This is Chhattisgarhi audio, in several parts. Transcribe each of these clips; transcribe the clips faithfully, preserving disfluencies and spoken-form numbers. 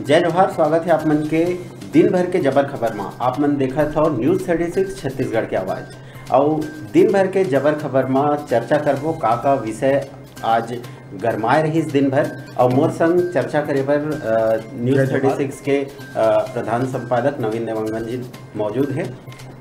जय जोहार, स्वागत हे आप मन के दिन भर के जबर खबर मा। आप मन देखत हव News Thirty Six छत्तीसगढ़ के आवाज। अउ दिन भर के जबर खबर मा चर्चा करबो का का विषय आज गरमाए रहिस दिन भर। अउ मोर संग चर्चा करे बर, अ, News जय जोहार। Thirty Six के, अ, प्रधान संपादक नवीन देवांगन जी मौजूद हे।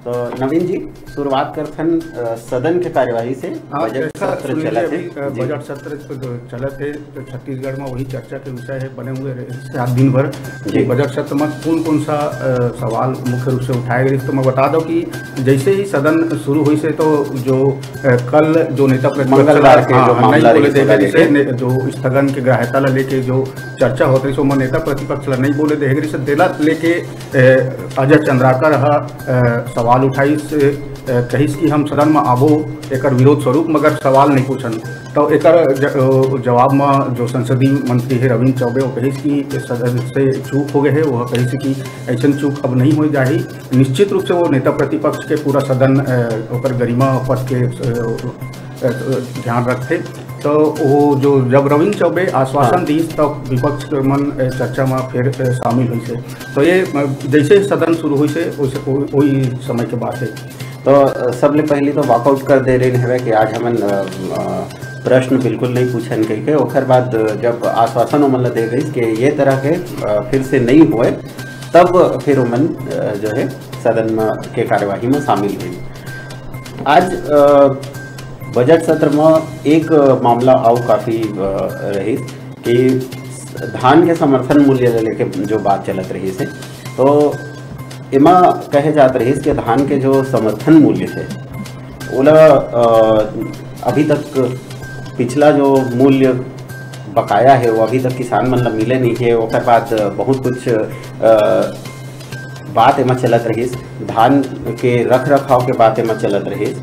तो नवीन जी, शुरुआत करथन, अ, सदन के कार्यवाही से। हाँ, बजट जैसा सत्र सुनील जी चलत हे। अभी, अ, जी। बजट सत्र तो जो चलत हे, तो छत्तीसगढ़ में वही चर्चा के विषय है, बने हुए रहे सात दिन भर। जी। बजट सत्र में कौन कौन सा, अ, सवाल मुख्य रूप से उठाए गए, तो मैं बता दूं कि जैसे ही सदन शुरू हुई से, तो जो, अ, कल जो नेता प्रतिपक्ष मंगलवार के हाँ, जो हाँ, मामला नहीं बोले रहिस, देखे ओला जैसे लेके। ने-, जो स्थगन के ग्राह्यता ला लेके जो चर्चा होत रहिस, ओमा नेता प्रतिपक्ष ला नहीं बोले देहे गए रहिस, तेला लेके, अ, अजय चंद्राकर ह, अ, सवाल उठाइस, अ, कहिस कि हम सदन म आबो एकर विरोध स्वरूप, मगर सवाल नहीं पूछन। तो एकर ज-, अ, जवाब म जो संसदीय मंत्री हे रविंद्र चौबे, वो कहिस कि सदन से चूक हो गए हे, वो कहिस कि ऐसन चूक अब नहीं हो जाही। निश्चित रूप से वो नेता प्रतिपक्ष के पूरा सदन, अ, ओकर गरिमा पद के, अ, अ, ध्यान रखथे। तो वो जो जब रविंद्र चौबे आश्वासन हाँ। दीस, तब विपक्ष के मन, अ, चर्चा में फिर, अ, शामिल हुई से। तो ये, अ, जैसे ही सदन शुरू हुई से, वैसे वो-, वही समय के बात है। तो, अ, सबले पहली तो वॉकआउट कर दे रहे हवे कि आज हमन, अ, अ, प्रश्न बिल्कुल नहीं पूछन कहिके। ओकर बाद, अ, जब आश्वासन ओमन ला दे गई कि ये तरह के, अ, फिर से नहीं होए, तब फिर ओमन, अ, जो है सदन में के कार्यवाही में शामिल हुई। आज, अ, बजट सत्र में एक मामला अउ काफी, अ, रहिस कि धान के समर्थन मूल्य ले लेके जो बात चलत रहिस हे, तो एमा कहे जात रहिस कि धान के जो समर्थन मूल्य हे, ओला, अ, अभी तक पिछला जो मूल्य बकाया हे, वो अभी तक किसान मन ला मिले नहीं हे। ओकर बाद बहुत कुछ, अ, बात एमा चलत रहिस, धान के रख रखाव के बात एमा चलत रहिस।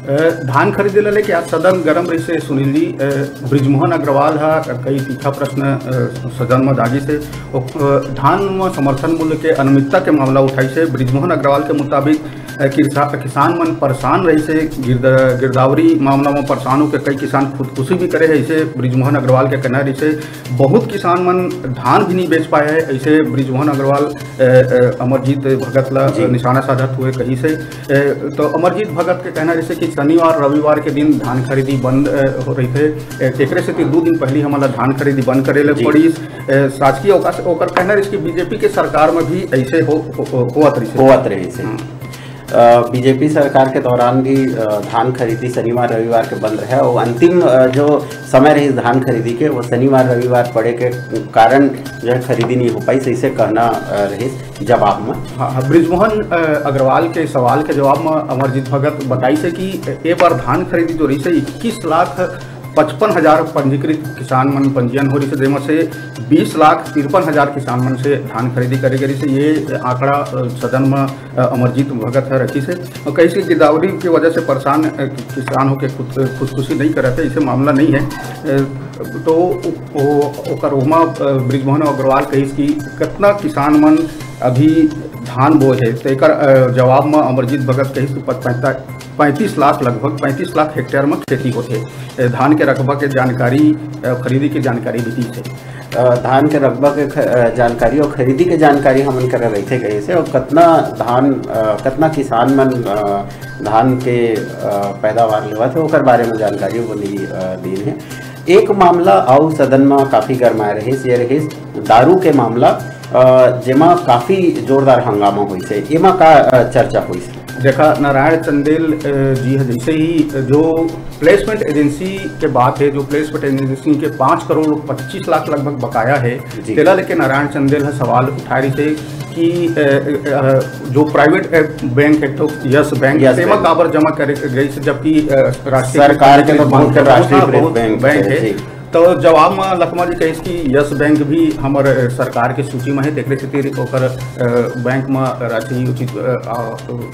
अ, धान खरीदे ला लेके आज सदन गरम रहिस हे सुनील जी। अ, बृजमोहन अग्रवाल ह कई तीखा प्रश्न, अ, सदन म दागिस हे। ओ, अ, धान म समर्थन मूल्य के अनियमितता के मामला उठाइस हे। बृजमोहन अग्रवाल के मुताबिक, अ, किरसा-, किसान मन परेशान रहिस हे। गिरद-, गिरदावरी मामला म परेशान होके कई किसान खुदकुशी भी करे हे, ऐसे बृजमोहन अग्रवाल के कहना रहिस हे। बहुत किसान मन धान भी नहीं बेच पाए हे, ऐसे बृजमोहन अग्रवाल, अ, अ, अमरजीत भगत ला, जी। अ, निशाना साधत हुए कहिस हे। अ, तो अमरजीत भगत के कहना रहिस हे कि शनिवार रविवार के दिन धान खरीदी बंद, अ, हो रहिथे। अ, एकरे सेती दू दिन पहिली हमन ला धान खरीदी बंद करे ले जी। पड़िस। अ, शासकीय अवकाश, ओकर कहना रहिस कि बीजेपी के सरकार में भी ऐसे हो, हो, हो, होवत रहिस हे। होवत रहिस हे। हम्म। अ, बीजेपी सरकार के दौरान भी, अ, धान खरीदी शनिवार रविवार के बंद रहे और अंतिम, अ, जो समय रहिस धान खरीदी के, वो शनिवार रविवार पड़े के कारण जो है खरीदी नहीं हो पाइस, ऐसे कहना, अ, रहिस जवाब में। हाँ, हाँ, बृजमोहन, अ, अग्रवाल के सवाल के जवाब में अमरजीत भगत बताइस हे कि ए बार धान खरीदी जो रहिस हे इक्कीस लाख पचपन हजार पंजीकृत किसान मन पंजीयन हो रहिस हे, जेमा से बीस लाख तिरपन हजार किसान मन से धान खरीदी करे गे रहिस हे। ये आंकड़ा, अ, सदन में, अ, अमरजीत भगत ह रखिस हे। और कहिस कि गिरदावरी के वजह से परेशान, अ, किसान होके खुद, खुदकुशी नहीं करत हे, ऐसे मामला नहीं है। अ, तो ओ-, ओ-, ओकर ओमा, अ, बृजमोहन अग्रवाल कहिस कि कितना किसान मन अभी धान बोए हे, तो एकर, अ, जवाब में अमरजीत भगत कहिस कि प-, पैंता-, पैंतीस लाख, लगभग पैंतीस लाख हेक्टेयर में खेती होथे, ए, धान के रकबा के जानकारी, अ, खरीदी के जानकारी भी दीस हे। अ, धान के रकबा के ख-, अ, जानकारी और खरीदी के जानकारी हमन करा रहिथे कहिस हे, और कतना धान, अ, कतना किसान मन, अ, धान के, अ, पैदावार लेवत हे, ओकर बारे में जानकारी वो नहीं, अ, दीन हे। एक मामला अउ सदन में काफी गरमाए रहिस, ये रहिस दारू के मामला, अ, जेमा काफी जोरदार हंगामा होइस हे। एमा का, अ, चर्चा होइस? देखा, नारायण चंदेल, अ, जी ह जैसे ही जो प्लेसमेंट एजेंसी के बात हे, जो प्लेसमेंट एजेंसी के पाँच करोड़ पच्चीस लाख लगभग बकाया हे, जी। तेला लेके नारायण चंदेल ह सवाल उठाए रहिस हे कि, अ, अ, जो प्राइवेट, अ, बैंक हे, तो यस बैंक, यस तेमा बैंक। काबर जमा करे गइस, जबकि, अ, राष्ट्रीय सरकार के तो बहुत राष्ट्रीय बहुत बैंक बैंक हे। जी। तो जवाब में लखमा जी कहिस कि यस बैंक भी हमर सरकार के सूची में हे, तेकरे सेती ओकर, अ, बैंक में राशि उचित, अ, आ,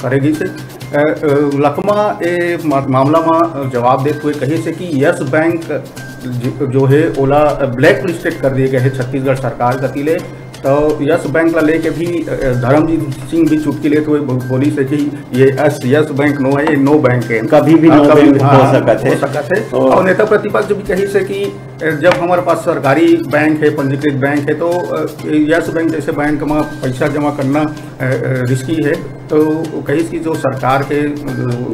करे गइस हे। अ, अ, लखमा ए मा-, मामला में जवाब देत हुए कहिस हे कि यस बैंक ज-, जो हे ओला ब्लैक लिस्टेड कर दिए गए हे छत्तीसगढ़ सरकार कति ले। तो यस बैंक ला लेके भी, अ, धर्मजीत सिंह भी चुटकी लेत हुए बो-, बोलिस हे कि ये यस, यस बैंक नो है, ये नो बैंक है। कभी भी हाँ, नो कभी बैंक भी, हो हाँ, सकत हे। हो सकत हे। और नेता प्रतिपक्ष भी कहिस हे कि, अ, जब हमारे पास सरकारी बैंक है, पंजीकृत बैंक है, तो, अ, यस बैंक जैसे बैंक में पैसा जमा करना, अ, अ, रिस्की है। तो वो कहिस कि जो सरकार के, अ,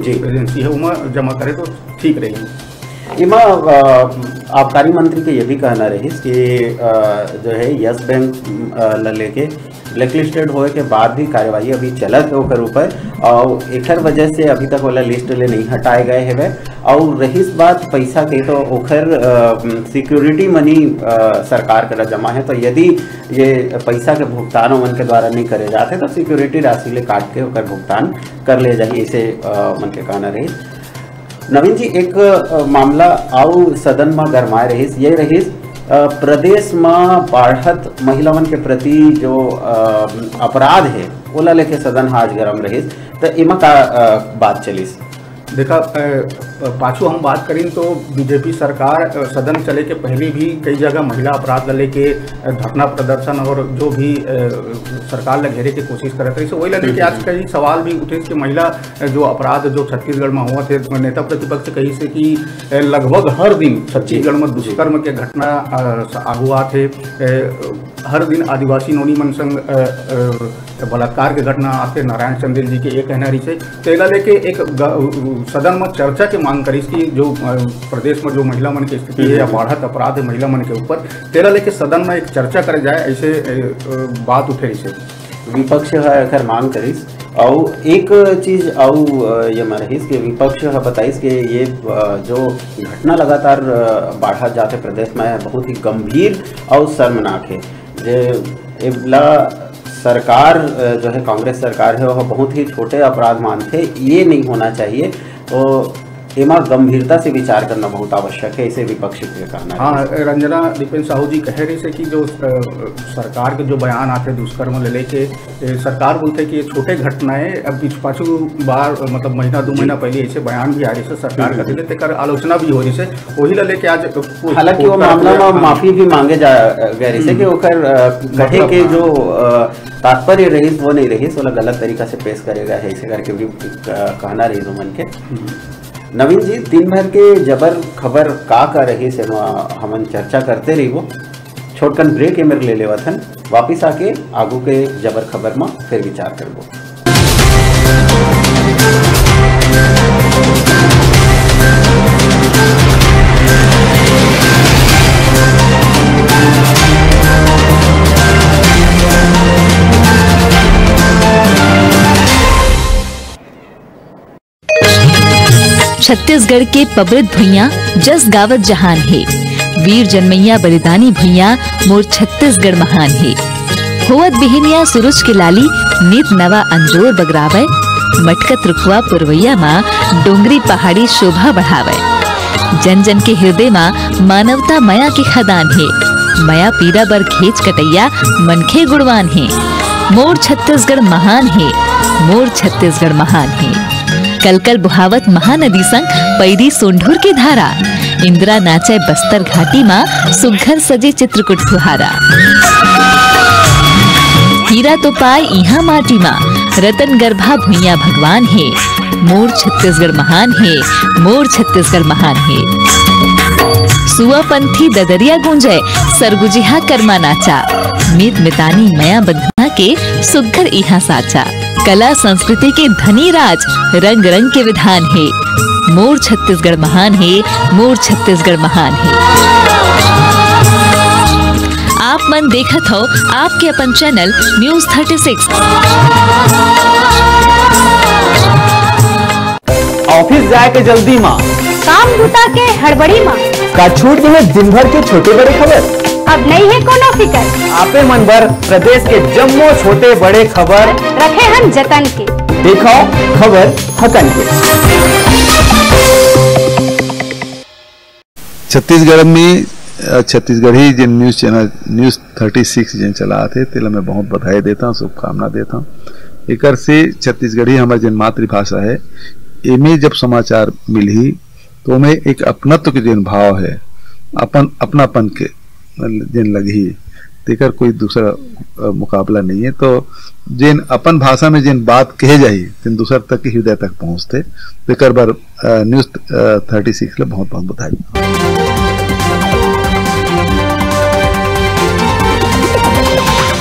जी। एजेंसी है, ओमा जमा करे तो ठीक रही। एमा, अ, आबकारी मंत्री के ये भी कहना रहिस कि, अ, जो है यस बैंक, अ, ल लेके ब्लैकलिस्टेड होए के बाद भी कार्यवाही अभी चलत हे ओकर ऊपर, और एकर वजह से अभी तक ओला लिस्ट ले नहीं हटाए गए हवे। और रहिस बात पैसा के, तो ओकर, अ, सिक्योरिटी मनी, अ, सरकार करा जमा है, तो यदि ये पैसा के भुगतान ओमन के द्वारा नहीं करे जाते, तो सिक्योरिटी राशि ले काट के ओकर भुगतान कर ले जाही, ऐसे, अ, मन के कहना रहिस। नवीन जी, एक, अ, मामला अउ सदन म गरमाए रहिस, ये रहिस, अ, प्रदेश म बाढ़त महिला मन के प्रति जो, अ, अपराध हे, ओला लेके सदन ह आज गरम रहिस, त एमा का, अ, बात चलिस? देखा, अ, पाछू हम बात करिन तो बीजेपी सरकार, अ, सदन चले के पहले भी कई जगह महिला अपराध ला लेके, अ, धरना प्रदर्शन और जो भी, अ, सरकार ला घेरे के कोशिश करत रहिस, वही ला लेके हम्म। आज कई सवाल भी उठे कि महिला जो अपराध जो छत्तीसगढ़ में हुआ थे, नेता प्रतिपक्ष कहिस हे कि, ए, लगभग हर दिन छत्तीसगढ़ में जी। दुष्कर्म के घटना, अ, स-, आगू आत हे। ए, हर दिन आदिवासी नोनी मन संग, अ, अ, बलात्कार के घटना आत हे, नारायण चंदेल जी के ये कहना रहिस हे। तेला लेके एक ग-, सदन में चर्चा के मांग करिस कि जो, अ, प्रदेश में जो महिला मन के स्थिति हे या हम्म। बढ़त अपराध हे महिला मन के ऊपर, तेला लेके सदन में एक चर्चा करे जाए, ऐसे, अ, अ, बात उठे रहिस हे। विपक्ष ह एकर मांग करिस। अउ एक चीज अउ, अ, ये म रहिस कि विपक्ष ह बताइस कि ये, अ, जो घटना लगातार, अ, बाढ़त जाथे प्रदेश में, बहुत ही गंभीर अउ शर्मनाक हे। जे एला सरकार, अ, जो है कांग्रेस सरकार है, वह बहुत ही छोटे अपराध मानथे, ये नहीं होना चाहिए। तो एमा गंभीरता से विचार करना बहुत आवश्यक है, इसे विपक्ष के कहना है। हाँ, रंजना दीपेन साहू जी कहे रहिस हे कि जो, अ, सरकार के जो बयान आथे दुष्कर्म ले लेके, ए, सरकार बोलथे कि ये छोटे घटना हे। अब पिछ-, पाछू बार, मतलब महीना दो जी। महीना पहले ऐसे बयान भी आ रहिस हे सरकार हम्म। कति ले, तेकर आलोचना भी हो रहिस हे। वही ला लेके आज को-, हालांकि वो कोर्ट का मामला पूरा, में हाँ। माफी भी मांगे जा, गए रहिस हे हम्म। कि ओकर, अ, कहे मतलब के हाँ। जो, अ, तात्पर्य रहिस, वो नहीं रहिस, ओला गलत तरीका से पेश करे गए हे, ऐसे करके भी, अ, कहना रहिस ओमन के। हम्म। नवीन जी, दिन भर के जबर खबर का का रहिस, एमा हमन चर्चा करते रहिबो। छोटकन ब्रेक ए मेर ले लेवत हन, वापिस आके आगू के जबर खबर म फिर विचार करबो। छत्तीसगढ़ के पबरित भुइयां जस गावत जहान हे। वीर जनमैया बलिदानी भुइयां मोर छत्तीसगढ़ महान हे। होवत बिहनिया सुरुज के लाली नित नवा अंजोर बगरावय। मटकत रुखवा पुरवैया मा डोंगरी पहाड़ी शोभा बढ़ावय। जन जन के हिरदे मा मानवता मया के खदान हे। मया पीरा बर घेंच कटइया मनखे गुणवान हे। मोर छत्तीसगढ़ महान हे, मोर छत्तीसगढ़ महान हे। कलकल बुहावत महानदी संग पैरी सोंढूर के धारा। इंदिरा नाचय बस्तर घाटी मा सुघ्घर सजे चित्रकूट फुहारा। हीरा तो पाय इहाँ माटी मा, रतन गर्भा भुइयां भगवान हे। मोर छत्तीसगढ़ महान हे, मोर छत्तीसगढ़ महान हे। सुआ पंथी ददरिया गूंजय, सरगुजिहा करमा नाचा। मीत मितानी मया बंधना के सुघ्घर इहाँ साचा। कला संस्कृति के धनी राज, रंग रंग के विधान हे। मोर छत्तीसगढ़ महान हे, मोर छत्तीसगढ़ महान हे। आप मन देखत हो आपके अपन channel news thirty six. Office जाए के जल्दी मा, काम बूता के हड़बड़ी मा, का छूट गे हे दिन भर के छोटे बड़े खबर? अब नहीं हे कोनो फिकर। आपे मन बर प्रदेश के जम्मो छोटे बड़े खबर रखे हन जतन के। देखो खबर हकन के। छत्तीसगढ़ में, अ, छत्तीसगढ़ी जेन news channel news thirty six जेन चलात हे, तेला मैं बहुत बधाई देता हूँ, शुभकामना देता हूँ। एकर से छत्तीसगढ़ी हमर जेन मातृभाषा हे, एमे जब समाचार मिलही, तो ओमे एक अपनत्व के जेन भाव हे, अपन, अपनापन के जेन लगही, तेकर कोई दूसरा, अ, मुकाबला नहीं है। तो जेन अपन भाषा में जेन बात कहे जाही, तेन दूसर तक के हृदय तक पहुँचथे। तेकर बर, अ, News, अ, थर्टी सिक्स ले बहुत बहुत बधाई।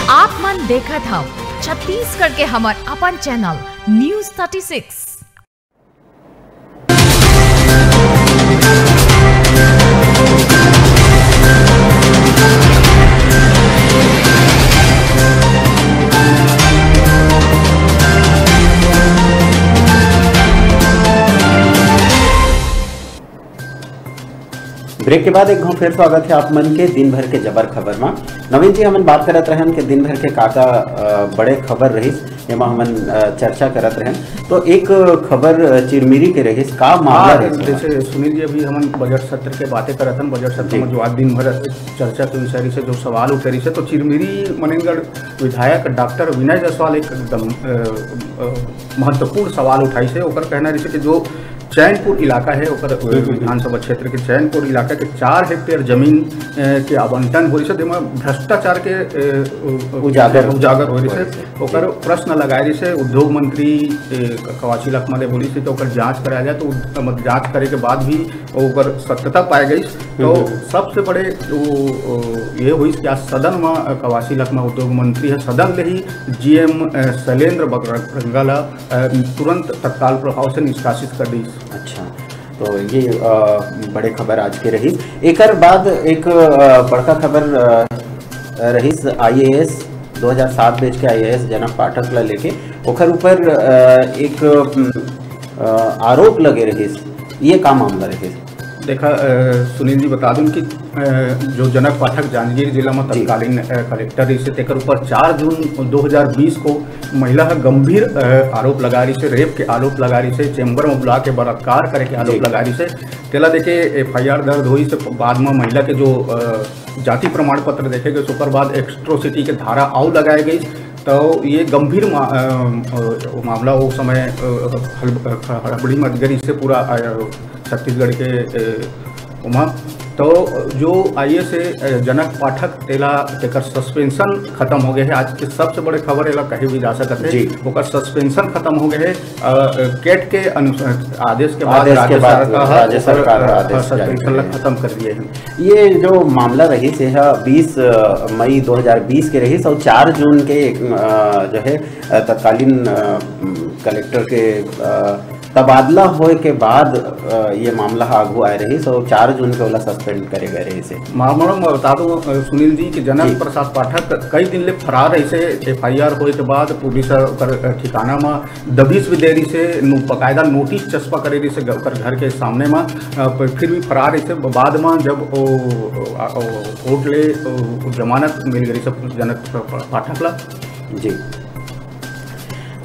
आप मन देखत हव छत्तीसगढ़ के हमर अपन channel News thirty six. Break के बाद एक घाव फिर स्वागत है आप मन के दिन भर के जबर खबर मा। नवीन जी, हमन बात करत रहन कि दिन भर के का का, अ, बड़े खबर रहिस, एमा हमन, अ, चर्चा करत रहन। तो एक खबर, अ, चिरमिरी के रहिस, का मामला हाँ, रहिस ओमा? जैसे सुनील जी, अभी हमन बजट सत्र के बातें करत हन, बजट सत्र जी। में जो आज दिन भर चर्चा के विषय रहिस, जो सवाल उठे रहिस, तो चिरमिरी मनेंद्रगढ़ विधायक डॉक्टर विनय जायसवाल एक एकदम, अ, अ, महत्वपूर्ण सवाल उठाइस हे। ओकर कहना रहिस कि जो चैनपुर इलाका है, ओकर, अ, हम्म, हम्म, हम्म। विधानसभा क्षेत्र के चैनपुर इलाका के चार हेक्टेयर जमीन, अ, के आवंटन होइस हे, जेमा भ्रष्टाचार के, अ, अ, उजागर उजागर होइस हे। होइस हे। ओकर जी। प्रश्न लगाए रहिस हे उद्योग मंत्री, अ, क-, कवासी लखमा ले बोलिस हे कि ओकर जांच कराया जाए, तो उद-, मतलब, जांच करे के बाद भी ओकर सत्यता पाए गइस। तो हम्म, हम्म। सबसे बड़े वो, अ, ये होइस कि आज सदन में, अ, कवासी लखमा उद्योग मंत्री हे, सदन ले ही जीएम, अ, शैलेंद्र बगरंगा ला, अ, तुरंत तत्काल प्रभाव से निष्कासित कर दीस। अच्छा, तो ये, अ, बड़े खबर आज के रहिस। एकर बाद एक, अ, बड़का खबर, अ, रहिस आईएएस, दो हज़ार सात बैच के आईएएस जनक पाठक ला लेके। ओकर ऊपर, अ, एक, अम, अ, आरोप लगे रहिस। ये का मामला रहिस? देखा, अ, सुनील जी, बता दूं कि, अ, जो जनक पाठक जांजगीर जिला में जी। तत्कालीन, अ, कलेक्टर रहिस हे, तेकर ऊपर चार जून दो हज़ार बीस को महिला ह गंभीर, अ, आरोप लगा रहिस हे, रेप के आरोप लगा रहिस हे, चैम्बर में बुला के बलात्कार करे के आरोप जी। लगा रहिस हे। तेला लेके एफआईआर दर्ज होइस हे, बाद में महिला के जो, अ, जाति प्रमाण पत्र देखे गइस, ओकर बाद एट्रोसिटी के धारा अउ लगाए गइस। तो ये गंभीर मा-, अ, अ, मामला वो समय, अ, हल-, अ, हड़बड़ी मच गइस हे पूरा, अ, छत्तीसगढ़ के, अ, ओमा। तो जो आईएएस हे, अ, जनक पाठक, तेला, तेकर सस्पेंशन खत्म हो गए हे। आज के सबसे बड़े खबर एला कहे भी जा सकत हे। जी। ओकर सस्पेंशन खत्म हो गए हे। अ, अ, कैट के अनुस-, आदेश के बाद आदेश के राज्य बाद सरकार ह राज्य ओकर, सरकार ह अ, आदेश जारी सस्पेंशन ला करे हे। खत्म कर दिए हे। ये जो मामला रहिस, ये ह बीस, अ, मई दो हज़ार बीस के रहिस और चार जून के, अ, जो है, अ, तत्कालीन, अ, कलेक्टर के, अ, तबादला होए के बाद, अ, ये मामला ह आगू आए रहिस और चार जून के ओला सस्पेंड करे गए रहिस हे। मामला में बता दूं, अ, सुनील जी, कि जनक जी। प्रसाद पाठक कई दिन ले फरार रहिस हे। एफआईआर होए के बाद पुलिस ह ओकर, अ, ठिकाना में दबिश भी दे रहिस हे, नो-, बकायदा नोटिस चस्पा करे रहिस हे ग-, ओकर घर के सामने में, अ, प-, फिर भी फरार रहिस हे। ब-, बाद में जब ओ, ओ, आ, ओ, कोर्ट ले, ओ, जमानत मिल गई सब जनक प-, प-, पाठक ला। जी।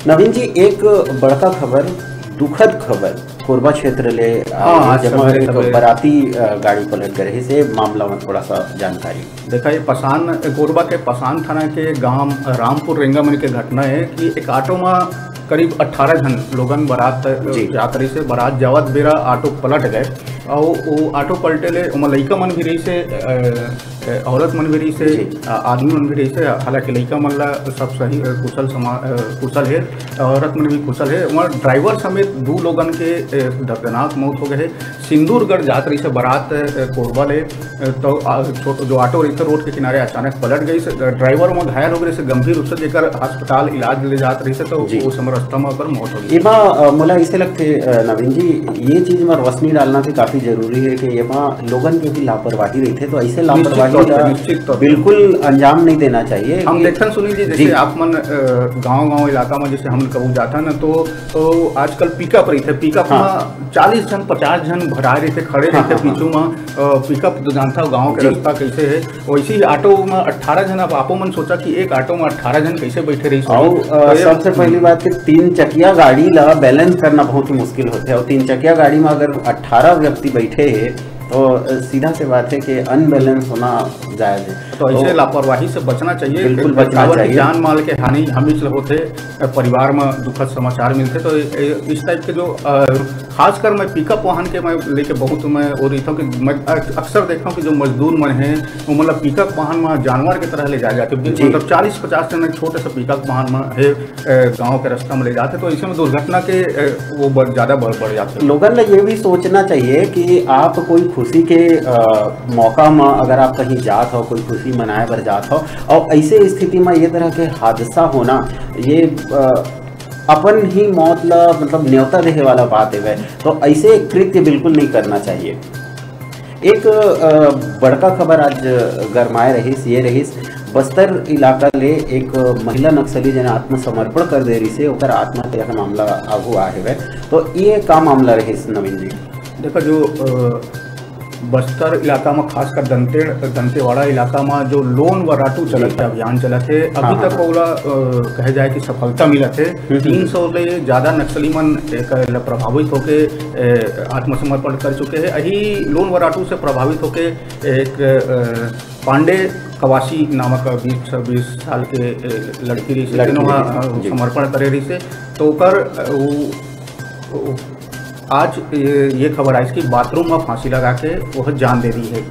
नवीन जी, एक बड़का खबर, दुखद खबर, कोरबा क्षेत्र ले, अ, हाँ, आज जहाँ सवेरे, एक सवेरे। बराती, अ, गाड़ी पलट गए रहिस हे, मामला में थोड़ा सा जानकारी। देखा, ये पसान, कोरबा के पसान थाना के गांव रामपुर रेंगामनी के घटना हे कि एक ऑटो में करीब अठारह झन लोगन बरात जी। जात रहिस हे। बरात जावत बेरा ऑटो पलट गए और वो ऑटो पलटे ले ओमा लइका मन भी रहिस हे, अ, अ, औरत मन भी रहिस हे, जी। अ, आदमी मन भी रहिस हे। हालांकि लइका मन ला सब सही, अ, कुशल समा-, अ, कुशल हे, औरत मन भी कुशल हे। वहाँ ड्राइवर समेत दू लोगन के, अ, दर्दनाक मौत हो गए हे। सिंदूरगढ़ जात रहिस हे बरात, अ, कोरबा ले, अ, तो, अ, छो-, जो ऑटो रहिस हे रोड के किनारे अचानक पलट गइस हे। ड्राइवर वहाँ घायल हो गइस हे गंभीर रूप से, जेकर अस्पताल इलाज ले जात रहिस हे, तो जी। वो समय रस्ता में ओकर मौत हो गई। एमा, अ, मोला ऐसे लगथे, अ, नवीन जी, ये चीज में रोशनी डालना भी काफी जरूरी है कि एमा लोगन के भी लापरवाही रहिथे, तो ऐसे निश्चित लापरवाही तौर पे, ला निश्चित तौर पे। बिल्कुल अंजाम नहीं देना चाहिए। हम कि देखथन सुनील जी, जैसे जी। आप मन, अ, गांव-गांव इलाका में जैसे हम कभू जाथन ना, तो, तो आजकल पिकअप रहिथे, पिकअप हाँ। में चालीस झन, पचास झन भराए रहिथे, खड़े हाँ, रहिथे हाँ, हाँ। पीछू में, अ, पिकअप तो जानथव गांव के जी। रास्ता कैसे है, वैसे ही ऑटो में अट्ठारह झन। अब आपो मन सोचा कि एक ऑटो में अट्ठारह झन कैसे बैठे रहिस होही? अउ, अ, तो ये सबसे पहली बात कि तीन चकिया गाड़ी ला बैलेंस करना बहुत ही मुश्किल होथे, और तीन चकिया गाड़ी में अगर अट्ठारह व्यक्ति बैठे हे, तो, अ, सीधा से बात है कि अनबैलेंस होना जायज है। तो ऐसे तो लापरवाही से बचना चाहिए। बिल्कुल बचना काबर कि चाहिए। जान माल के हानि हमेश ल होथे, अ, परिवार में दुखद समाचार मिलथे। तो ए-, ए-, इस टाइप के जो, अ, खासकर मैं पिकअप वाहन के मैं लेके बहुत मैं वो रहिथंव कि मैं अक-, अक्सर देखथंव कि जो मजदूर मन हैं, वो मतलब पिकअप वाहन में जानवर के तरह ले जाए जाथे। जी। मतलब चालीस पचास जन छोटे से पिकअप वाहन में हे, अ, गाँव के रास्ता में ले जाथे, तो ऐसे में दुर्घटना के, अ, वो बढ़, ज्यादा बढ़, बढ़ जाथे। लोगन ला ये भी सोचना चाहिए कि आप कोई खुशी के, अ, मौका में अगर आप कहीं जात हो, कोई खुशी मनाए बर जात हो, और ऐसे स्थिति में ये तरह के हादसा होना, ये, अ, अपन ही मौत ला मतलब न्योता देहे वाला बात हवय, तो ऐसे कृत्य बिल्कुल नहीं करना चाहिए। एक, अ, बड़का खबर आज गरमाए रहिस, ये रहिस बस्तर इलाका ले एक महिला नक्सली जेन आत्मसमर्पण कर दे रहिस हे, ओकर आत्महत्या के मामला आगू आए हवय। तो ये का मामला रहिस नवीन जी? देखो जो, अ, बस्तर इलाका में खासकर दंते-, दंतेवाड़ा इलाका में जो लोन वराटू चलत जी। हे, अभियान चलत हे, अभी हाँ, तक हाँ। ओला, अ, कहे जाए कि सफलता मिलत हे। हम्म, हम्म। तीन सौ ले ज्यादा नक्सली मन एकर ले प्रभावित होके, ए, आत्मसमर्पण कर चुके हे। अही लोन वराटू से प्रभावित होके एक, अ, पांडे कवासी नामक बीस, बीस साल के, ए, लड़की रहिस हे, लड़की तेनो ह, रहिस हे, अ, जी। समर्पण करे रहिस हे। तो ओकर, अ, वो, वो आज ये, ये खबर आइस कि बाथरूम में फांसी लगा के वो जान दे दिए हे।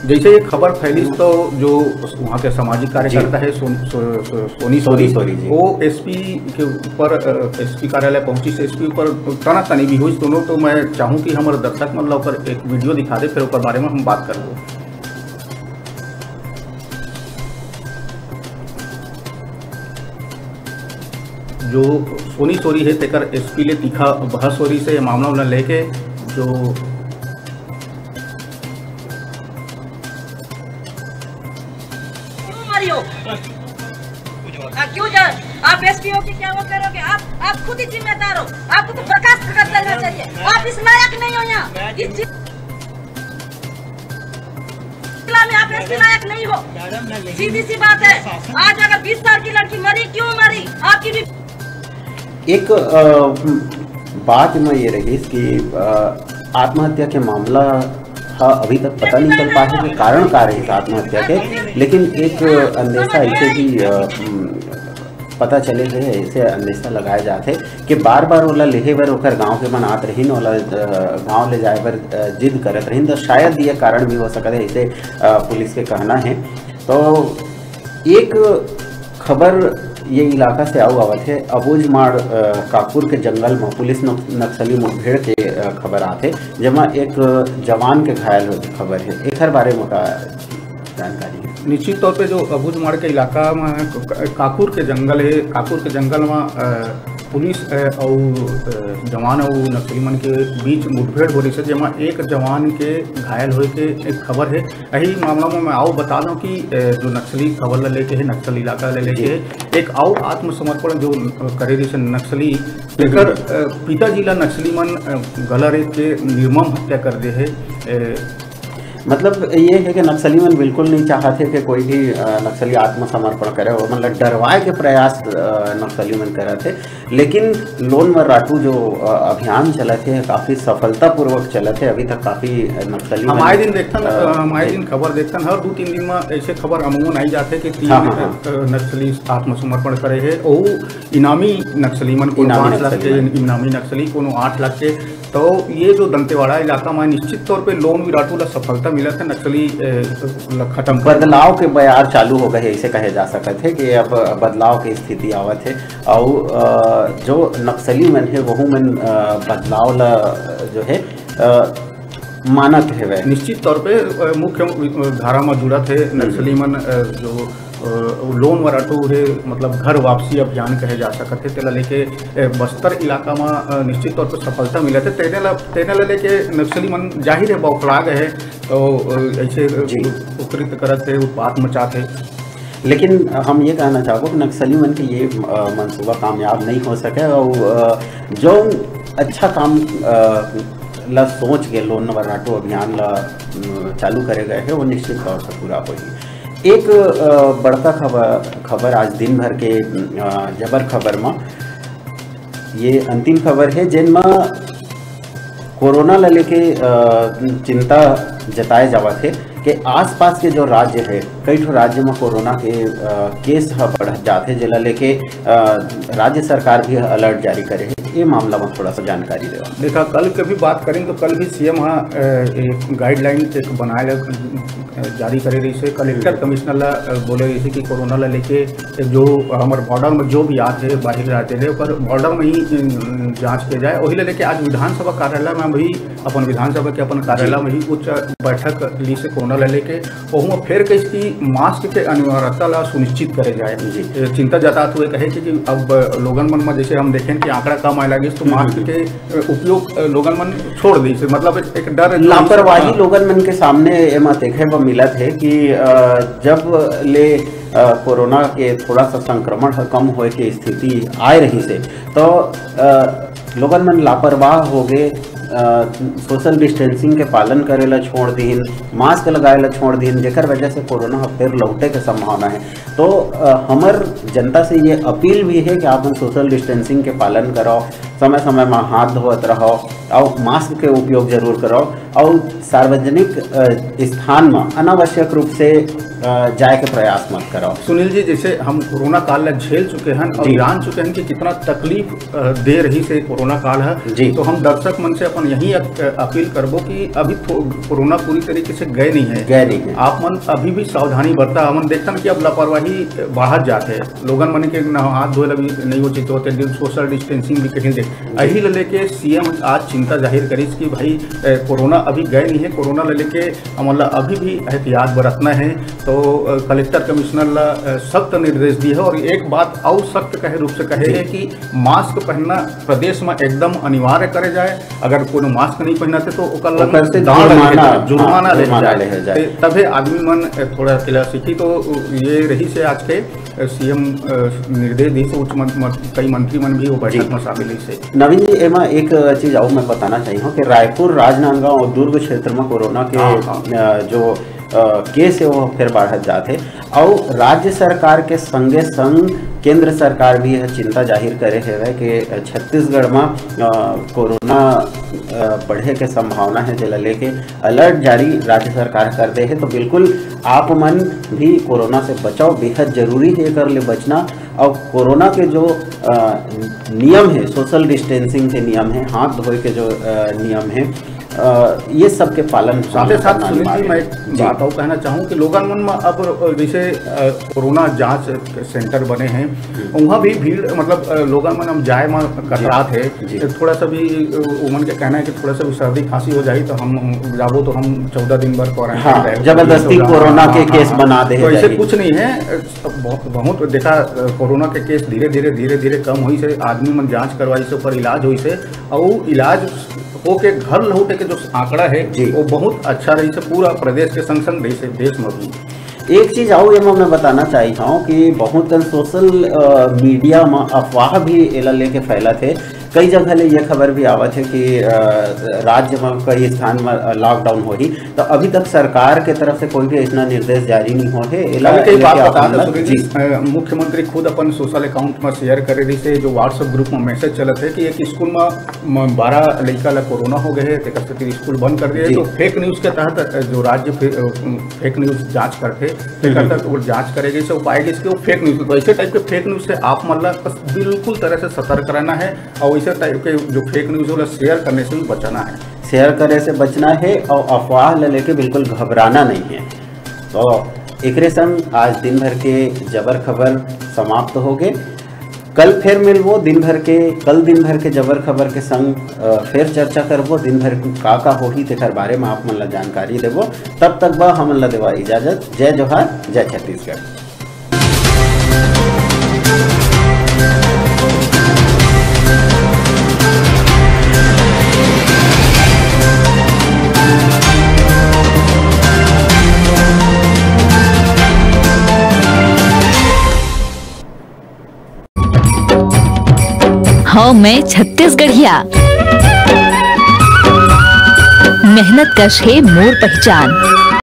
जैसे ये खबर फैलिस तो जो उस, वहाँ के सामाजिक कार्यकर्ता जी। हे सोन-, सो-, सो-, सोनी सोनी सोरी, सोरी जी। वो एसपी के ऊपर, अ, एसपी कार्यालय पहुँचिस, एसपी ऊपर तनातनी भी होइस दोनों। तो मैं चाहूँ कि हमर दर्शक मन ला ओकर एक वीडियो दिखा दे, फिर ओकर बारे में हम बात करबो। जो सोनी सोरी हे, तेकर एसपी ले तीखा बहस हो रहिस हे ये मामला ला लेके। जो क्यों मारी हो? हाँ, क्यों जा-, आप एसपी हो के क्या वो करोगे? आप, आप खुद ही जिम्मेदार हो। आपको तो बर्खास्त कर देना चाहिए। आप इस लायक नहीं हो यहाँ। इस जिला में आप एसपी लायक नहीं हो। सीधी सी बात है। आज अगर बीस साल की लड़की मरी, क्यों मरी? आपकी भी एक, अ, बात में ये रहिस कि, अ, आत्महत्या के मामला ह अभी तक पता नहीं चल पाए हे कि कारण का रहिस आत्महत्या के, लेकिन एक अंदेशा ऐसे भी, अ, पता चले हे, ऐसे अंदेशा लगाए जात हे कि बार-बार ओला लेहे बर ओकर गाँव के मन आत रहिन, ओला, अ, गाँव ले जाए बर, अ, जिद करत रहिन, तो शायद ये कारण भी हो सकत हे, ऐसे, अ, पुलिस के कहना हे। तो एक खबर ये इलाका से आऊ आवत हे, अबूझमाड़, अ, काकुर के जंगल म पुलिस नक-, नक्सली मुठभेड़ के, अ, खबर आत हे, जेमा एक जवान के घायल होए के खबर हे। एखर बारे म का जानकारी हे? निश्चित तौर पे जो अबूझमाड़ के इलाका म हे, क-, काकुर के जंगल हे, काकुर के जंगल म, अ, पुलिस, अ, अउ, अ, जवान अउ नक्सली मन के बीच मुठभेड़ हो रहिस हे, जेमा एक जवान के घायल होए के एक खबर हे। यही मामला में मैं आऊ बता दूं कि, अ, जो नक्सली खबर ला लेके हे, नक्सल इलाका ला लेके जी। हे, एक आऊ आत्मसमर्पण जो, अ, करे रहिस हे नक्सली, हम्म। एकर, अ, पिताजी ला नक्सली मन, अ, गला रेत के निर्मम हत्या कर दे हे। अ, मतलब ये हे कि नक्सली मन बिल्कुल नहीं चाहत हे कि कोई भी, अ, नक्सली आत्मसमर्पण करे, ओमन ला डरवाए के प्रयास, अ, नक्सली मन करत हे। लेकिन लोन वराटू जो, अ, अभियान चलत हे, काफी सफलतापूर्वक चलत हे। अभी तक काफी नक्सली हम मन, आए दिन देखथन, अ, अ, हम आए जी। दिन खबर देखथन, हर दू तीन दिन में ऐसे खबर अमूमन आई जाथे कि तीन, हाँ, हाँ, हाँ। अ, नक्सली आत्मसमर्पण करे हे। ओ इनामी नक्सली मन, कोनो इनामी पाँच लाख नक्सली के मन। इनामी नक्सली, कोनो आठ लाख के। तो ये जो दंतेवाड़ा इलाका में निश्चित तौर पे लोन वराटू ला सफलता मिलत हे, नक्सली, अ, ला खत्म करे। बदलाव के बयार चालू हो गए हे, ऐसे कहे जा सकत हे कि अब बदलाव के स्थिति आवत हे। अउ, अ, जो नक्सली मन हे, वहू मन, अ, बदलाव ला, अ, जो हे, अ, मानत हेवय। निश्चित तौर पे, अ, मुख्य, अ, धारा म जुड़त हे। हम्म। नक्सली मन, अ, जो, अ, लोन वराटू हे, मतलब घर वापसी अभियान कहे जा सकत हे, तेला लेके, अ, बस्तर इलाका म, अ, निश्चित तौर पे सफलता मिलत हे। तेने ला, तेने ला लेके नक्सली मन जाहिर हे बौखला गए हे, तो, अ, ऐसे, अ, जी। उत्प्रेरित करत हे, उत्पात मचात हे। लेकिन हम ये कहना चाहबो कि नक्सली मन के ये, अ, मंसूबा कामयाब नहीं हो सके अउ, अ, जो अच्छा काम, अ, ला सोच के लोन वराटू अभियान ला, अ, चालू करे गए हे, वो निश्चित तौर से पूरा होही। एक, अ, बड़का खबर, खबर आज दिन भर के, अ, जबर खबर म ये अंतिम खबर हे, जेन म कोरोना ला लेके, अ, चिंता जताए जावत हे कि आसपास के जो राज्य हे, कई ठो राज्य म कोरोना के, अ, केस ह बढ़त जात हे, जेला लेके, अ, राज्य सरकार भी अलर्ट जारी करे हे। ये मामला म थोड़ा सा जानकारी देवा। देखा, कल के भी बात करें तो कल भी सीएम ह, अ, एक गाइडलाइन एक बनाए ल, अ, जारी करे रहिस हे, कलेक्टर कमिश्नर ला, अ, बोले रहिस हे कि कोरोना ला लेके जो हमर बॉर्डर में जो भी आथे बाहर राज्य ले, ओकर बॉर्डर में ही, अ, जांच किया जाए। वही ले लेके आज विधानसभा कार्यालय में भी, अपन विधानसभा के अपन कार्यालय में ही उच्च बैठक ली से कोरोना ले लेके, ओहू में फेर कहिस कि मास्क के अनिवार्यता ला सुनिश्चित करे जाए। जी। ए, चिंता जतात हुए कहे कि, कि अब लोगन मन में जैसे हम देखें कि आंकड़ा कम आए लगिस, तो हम्म, मास्क हम्म। के, अ, उपयोग, अ, लोगन मन छोड़ दी से, मतलब एक, एक डर है, लापरवाही हाँ। लोगन मन के सामने एमा देखे बर मिलत है कि, अ, जब ले, अ, कोरोना के थोड़ा सा संक्रमण ह कम होए के स्थिति आए रहिस हे, तो, अ, लोगन मन लापरवाह हो गए, अ, सोशल डिस्टेंसिंग के पालन करे ला छोड़ दीन, मास्क लगाए ला छोड़ दीन, जेकर वजह से कोरोना ह फिर लौटे के संभावना है। तो, अ, हमर जनता से ये अपील भी है कि आप मन सोशल डिस्टेंसिंग के पालन करो, समय-समय म हाथ धोवत रहो, अउ मास्क के उपयोग जरूर करो, अउ सार्वजनिक, अ, स्थान म अनावश्यक रूप से, अ, जाए के प्रयास मत करो। सुनील जी, जैसे हम कोरोना काल ला झेल चुके हैं और जी। जान चुके हैं कि कितना तकलीफ, अ, दे रहिस हे कोरोना काल ह, जी। तो हम दर्शक मन से अपन यही अप-, अपील करबो कि अभी थो-, कोरोना पूरी तरीके से गए नहीं है। गए नहीं है। आप मन अभी भी सावधानी बरता। हमन देखथन कि अब लापरवाही बढ़त जात है, लोगन मन के न हाथ धोए ला भी नहीं उचित होते, डि-, सोशल डिस्टेंसिंग भी कहीं दे। जी। यही ले लेके सीएम आज चिंता जाहिर करिस कि भाई, ए, कोरोना अभी गए नहीं है, कोरोना ले लेके हमन ला अभी भी एहतियात बरतना है। तो, अ, कलेक्टर कमिश्नर ला, अ, सख्त निर्देश दिए है और एक बात और सख्त कहे रूप से कहे जी। है कि मास्क पहनना प्रदेश में एकदम अनिवार्य करे जाए। अगर कोनो मास्क नहीं पहनते तो ओकर ला ओकर से दंड जुर्माना, रहे जाए, जुर्माना हाँ, रहे जुर्माना जाए। रहे जाए। ते-, तभे आदमी मन, अ, थोड़ा एला सीखी। तो ये रहिस हे आज के, अ, सीएम, अ, निर्देश दिस, उच्च मं-, मं-, कई मंत्री मन भी वो बैठक जी। में शामिल रहिस हे। नवीन जी, एमा एक चीज अउ मैं बताना चाहिए हूँ कि रायपुर, राजनांदगांव और दुर्ग क्षेत्र में कोरोना के, हाँ, हाँ। अ, जो, अ, केस है, वो फिर बढ़त जात है। अउ राज्य सरकार के संगे संग केंद्र सरकार भी यह चिंता जाहिर करे हवे कि छत्तीसगढ़ में, अ, कोरोना, अ, बढ़े के संभावना है, जेला लेके अलर्ट जारी राज्य सरकार कर दे है। तो बिल्कुल आप मन भी कोरोना से बचाव, बेहद जरूरी है एकर ले बचना। और कोरोना के जो, अ, नियम है, सोशल डिस्टेंसिंग के नियम है, हाथ धोए के जो, अ, नियम है, अ, ये सब के पालन साथे साथ करना सुनील जी, अनिवार्य मैं है। एक जी। बात और कहना चाहूँ कि लोगन मन में अब जैसे, अ, कोरोना जांच सेंटर बने हैं, हम्म। वहाँ भी भीड़, मतलब, अ, लोगन मन अब जाए में कतरात जी। है। जी। थोड़ा सा भी, अ, उमन के कहना है कि थोड़ा सा भी सर्दी खांसी हो जाए तो हम जाबो, तो हम चौदह दिन भर क्वारंटाइन हाँ, रहे। जबरदस्ती तो कोरोना हाँ, के हाँ, केस हाँ। बना दे तो ऐसे जाए। कुछ नहीं है। अ, बहुत, बहुत देखा, अ, कोरोना के केस धीरे धीरे, धीरे धीरे कम होइस हे, आदमी मन जांच करवाइस हे, ओकर इलाज होइस हे, अउ इलाज होके घर लौटे के जो आंकड़ा है, जी। वो बहुत अच्छा रहिस हे पूरा प्रदेश के संग संग देश, देश में भी। एक चीज अउ एमा मैं बताना चाहत हूँ कि बहुत कन सोशल, अ, मीडिया में अफवाह भी एला लेके फैलत हे। कई जगह ले ये खबर भी आवत हे कि, अ, राज्य में कई स्थान में, अ, लॉकडाउन होही, तो अभी तक सरकार के तरफ से कोई भी ऐसा निर्देश जारी नहीं हो हे। एला कल के ही लेके बात आप बता मतलब दो, सुनील जी। जी, अ, मुख्यमंत्री खुद अपन सोशल अकाउंट में शेयर करे रहिस हे, जो WhatsApp ग्रुप में मैसेज चलत है कि एक स्कूल में म-, बारह लड़का ला कोरोना हो गए है, तेकर सेती स्कूल बंद कर दिए। जी। तो फेक न्यूज के तहत, अ, जो राज्य फे-, अ, फेक न्यूज जांच करथे, तेकर हम्म। तहत वो जांच करे गई से वो पाए गए कि वो फेक न्यूज। तो ऐसे टाइप के फेक न्यूज से आप मन ला बस बिल्कुल तरह से सतर्क रहना है और ऐसे टाइप के जो फेक न्यूज होला शेयर करने से भी बचना है। शेयर करे से बचना है और अफवाह ले लेके बिल्कुल घबराना नहीं है। तो एकरे संग आज दिन भर के जबर खबर समाप्त हो गए। कल फिर मिलबो दिन भर के, कल दिन भर के जबर खबर के संग, अ, फिर चर्चा करबो, दिन भर का का होही तेकर बारे में आप मन ला जानकारी देबो। तब तक बा हमन ला देवा इजाजत। जय जोहार, जय छत्तीसगढ़। हव मैं छत्तीसगढ़िया। मेहनत कश हे मोर पहचान।